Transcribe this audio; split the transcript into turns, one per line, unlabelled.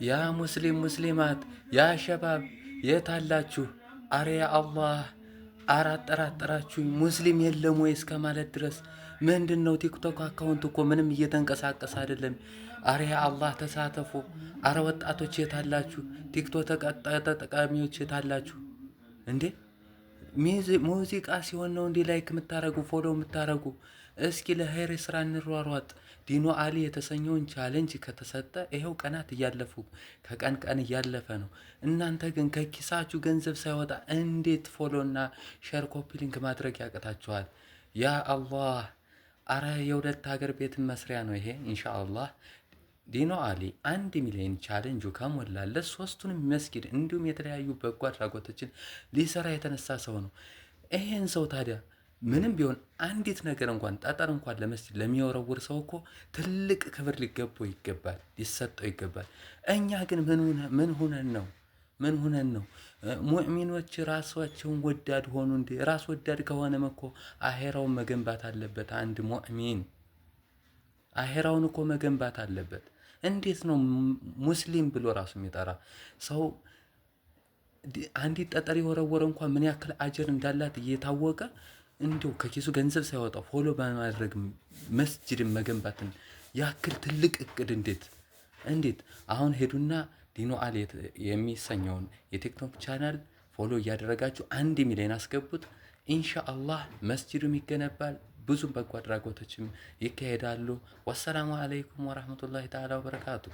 ያ ሙስሊም ሙስሊማት፣ ያ ሸባብ የት አላችሁ? አረ ያ አላህ፣ አራጠራጠራችሁኝ። ሙስሊም የለም ወይ እስከ ማለት ድረስ ምንድን ነው? ቲክቶክ account እኮ ምንም እየተንቀሳቀሰ አይደለም። አረ ያ አላህ ተሳተፉ። አረ ወጣቶች የት አላችሁ? ቲክቶክ ተጠቃሚዎች የት አላችሁ እንዴ? ሙዚቃ ሲሆን ነው እንዴ like የምታረጉ follow የምታረጉ? እስኪ ለኸይር ስራ እንሯሯጥ። ዲኖ አሊ የተሰኘውን challenge ከተሰጠ ይኸው ቀናት እያለፉ፣ ከቀን ቀን እያለፈ ነው። እናንተ ግን ከኪሳችሁ ገንዘብ ሳይወጣ እንዴት follow ና share copy link ማድረግ ያቅታችኋል? ያ አላህ፣ አረ የሁለት ሀገር ቤት መስሪያ ነው ይሄ ኢንሻአላህ። ዲኖ አሊ 1 ሚሊዮን ቻሌንጁ ከሞላለት ሶስቱንም መስጊድ እንዲሁም የተለያዩ በጎ አድራጎቶችን ሊሰራ የተነሳ ሰው ነው። ይሄን ሰው ታዲያ ምንም ቢሆን አንዲት ነገር እንኳን ጠጠር እንኳን ለመስጊድ ለሚወረውር ሰው እኮ ትልቅ ክብር ሊገባው ይገባል፣ ሊሰጠው ይገባል። እኛ ግን ምን ሁነን ነው? ምን ሁነን ነው? ሙእሚኖች ራሳቸውን ወዳድ ሆኑ እንዴ? ራስ ወዳድ ከሆነም እኮ አሄራውን መገንባት አለበት። አንድ ሙእሚን አሄራውን እኮ መገንባት አለበት። እንዴት ነው ሙስሊም ብሎ ራሱ የሚጠራ ሰው አንዲት ጠጠር የወረወረ እንኳን ምን ያክል አጀር እንዳላት እየታወቀ እንዲሁ ከኪሱ ገንዘብ ሳይወጣው follow በማድረግ መስጅድን መገንባትን ያክል ትልቅ እቅድ እንዴት? አሁን ሄዱና ዲኖ አሊ የሚሰኘውን የቲክቶክ channel follow እያደረጋችሁ 1 ሚሊዮን አስገቡት። ኢንሻአላህ መስጂዱም ይገነባል፣ ብዙም በጎ አድራጎቶችም ይካሄዳሉ። ወሰላሙ አለይኩም ወራህመቱላሂ ተዓላ ወበረካቱ።